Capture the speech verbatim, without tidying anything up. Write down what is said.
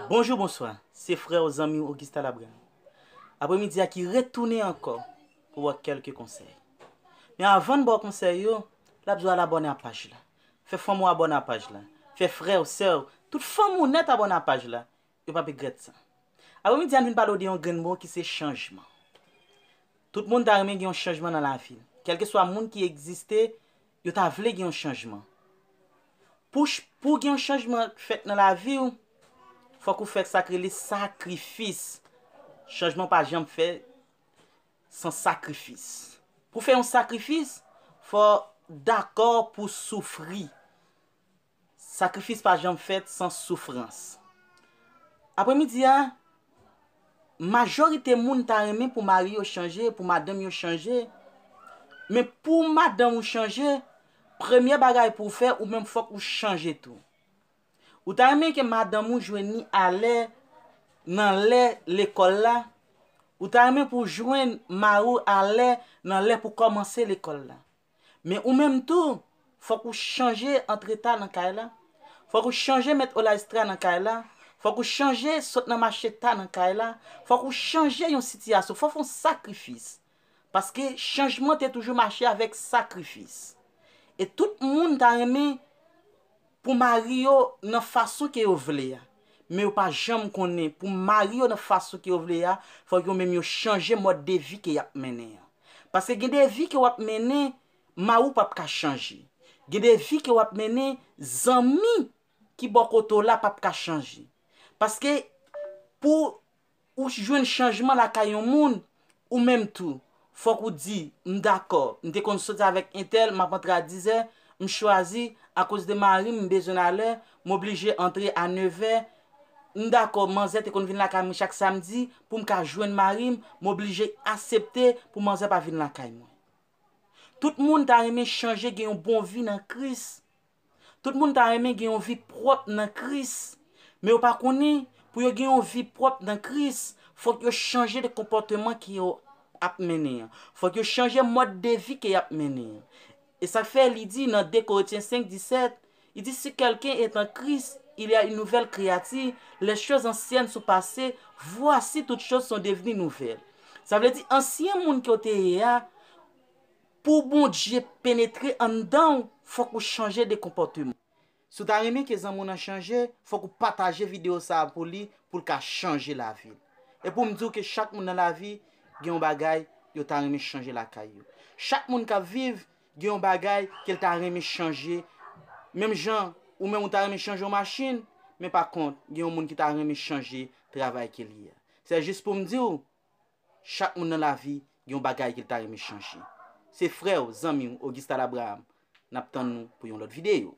Bonjou, bonswa. Se frè w, zanmi w Augustin Labram. Apremidi a ki retounen ankò pou ba w kèlke konsèy. Men avan n ba w konsèy yo, l ap di w al abòne a paj la. Fè fanmi w abòne a paj la. Fè frè w, sè w, tout fanmi w nèt abòne a paj la. Yo p ap regrèt sa. Apremidi a n vin pale w de yon grenn mo ki se chanjman. Tout moun ta renmen gen yon chanjman nan lavi l. Kèlkeswa moun ki egziste, yo ta vle gen yon chanjman. Pou, ch- pou gen yon chanjman k fèt nan lavi w, fòk ou fè sa k rele sakrifis. Chanjman pa janm fèt san sakrifis. Pou fè yon sakrifis, fò w dakò pou soufri. Sakrifis pa janm fèt san soufrans. Apremidi a, majorite moun ta renmen pou mari yo chanje, pou madanm yo chanje. Men pou madanm ou chanje, premye bagay pou w fè, ou menm fòk ou chanje tou. Ou ta renmen ke madanm ou jwenn li alè nan lè lekòl la. Ou ta renmen pou w jwenn mari w alè nan lè pou kòmanse lekòl la. Men ou menm tou, fòk ou chanje antre ta nan kay la. Fòk ou chanje mèt olay ta nan kay la. Fòk ou chanje sot nan mache ta nan kay la. Fòk ou chanje yon sitiyasyon. Fòk ou fè yon sakrifis. Paske chanjman te toujou mache avèk sakrifis. E tout moun ta renmen pou mari yo nan fason ke yo vle a. Men yo pa janm konnen pou mari yo nan fason ke yo vle a, fòk yo menm yo chanje mòd de vi ke y ap mennen an. Paske gen de vi ke w ap mennen, mari w p ap ka chanje. Gen de vi ke w ap mennen, zanmi ki bò kote w la p ap ka chanje. Paske pou ou jwenn chanjman lakay yon moun, ou menm tou, fòk ou di, "M dakò, m te konn soti avèk entèl, m ap antre a dizè, m chwazi, akoz de mari m, m bezwen l alè, m oblije antre a nevè, m dakò, manzè te konn vin lakay mwen chak samdi, pou m ka jwenn mari m, m oblije aksepte pou manzè pa vin lakay mwen." Tout moun ta renmen chanje, gen yon bon vi nan Kris. Tout moun ta renmen gen yon vi pwòp nan Kris. Men yo pa konnen, pou yo gen yon vi pwòp nan Kris, fòk yo chanje de konpòteman ke yo ap mennen an. Fòk yo chanje mòd de vi ke y ap mennen an. E sa k fè li di nan de Korentyen senk disèt, li di, "Si quelqu'un est en Christ, il y a une nouvelle créature, les choses anciennes sont passées, voici toutes choses sont devenues nouvelles." Sa vle di, ansyen moun ke w te ye a, pou Bondye penetre anndan w, fòk ou chanje de konpòteman. Si w ta renmen ke zanmi w nan chanje, fòk ou pataje videyo sa a pou li, pou l ka chanje lavi l. E pou m di w ke chak moun nan lavi gen yon bagay yo ta renmen chanje lakay yo. Chak moun k ap viv gen yon bagay ke l ta renmen chanje. Menm jan ou menm ou ta renmen chanje yon machin, men pa kont, gen yon moun ki ta renmen chanje travay ke l ye a. Se jis pou m di w, chak moun nan lavi gen yon bagay ke l ta renmen chanje. Se frè w, zanmi w, Augustin Labraham. N ap tann nou pou yon lòt videyo.